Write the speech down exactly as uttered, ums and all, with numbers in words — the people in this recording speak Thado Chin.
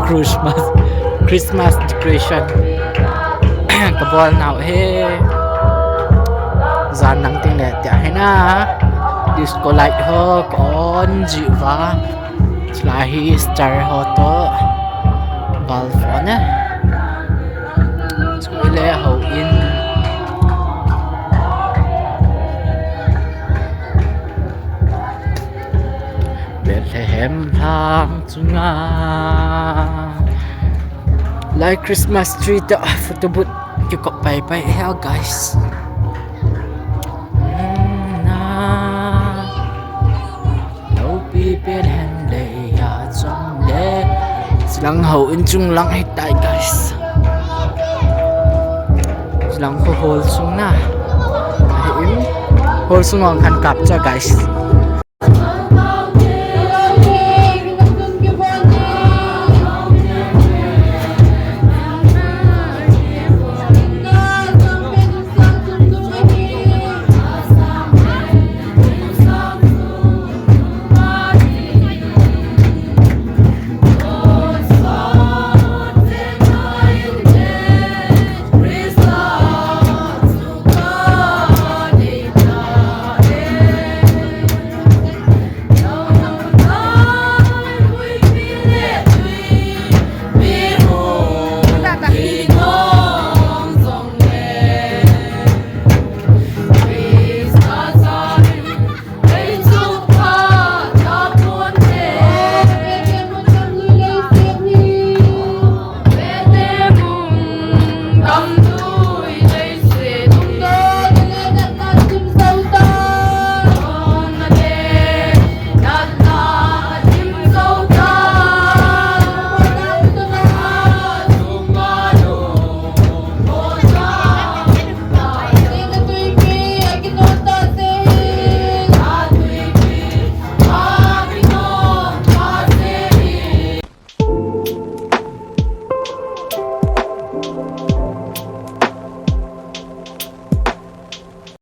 Christmas, Christmas decoration kabol nau hi. Jan nang teng le tia hi na. Disco light ho ka on ji uva. Chulai hi star ho toh bulb ho na. Chule houin. Bethlehem lhang chunga. Lai Christmas tree toh photo booth kikop pai pai hi guys. Hmm, na. Lopi pen hen le ya chang le. Chulang houin chunglang hitai guys. Chulang khu hall sung na. Houin hall sung ang khan kap cha guys.